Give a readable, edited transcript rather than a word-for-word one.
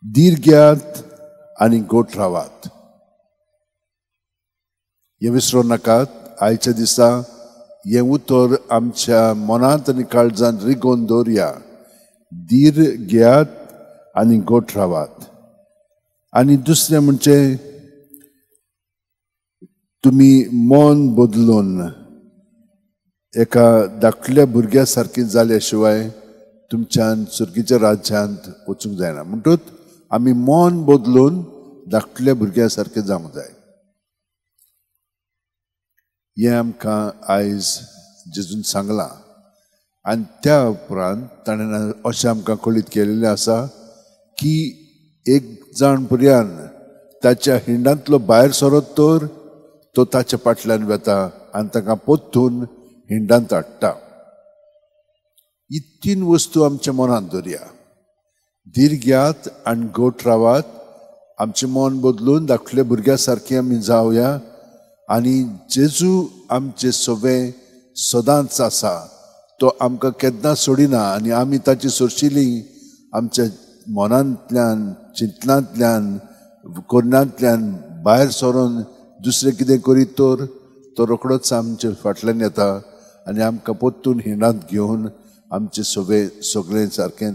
धीर घेयात आनी गोट रावात. हें विसरूं नाकात. आयच्या दिसा हें उतर आमच्या मनांत आनी काळजांत रिगोवन दवरया. धीर घेयात आनी गोट रावात. आनी दुसरें म्हणजे तुमी मन बदलून एका धाकल्या भुरग्या सारकी जाल्या शिवाय तुमच्यान सुर्गीच्या राज्यांत वचूंक जायना. म्हणटूच आमी मन बदलून धाकल्या भुरग्या सारकें जावंक जाय. हें आमकां आयज जेजून सांगलां. आनी त्या उपरांत ताणें अशें आमकां कळीत केलेलें आसा की एक जाण भुरग्यान ताच्या हिंडांतलो भायर सरत तर तो ताच्या फाटल्यान वेता आनी ताका पोत्तून हिंडांत हाडटा. ही तीन वस्तू आमच्या मनांत दवरया. धीर घेयात आनी गोट रावात. आमचें मन बदलून धाकल्या भुरग्या सारकें आमी जावया आनी जेजू आमचे सवे सदांच आसा. तो आमकां केन्ना सोडिना आनी आमी ताची सोरशिली आमच्या मनांतल्यान, चिंतनांतल्यान, करण्यांतल्यान भायर सरून दुसरें कितें करीत तर तो रोखडोच आमचे फाटल्यान येता आनी आमकां परतून हिंडांत घेवन आमचे सवे सगळें सारकें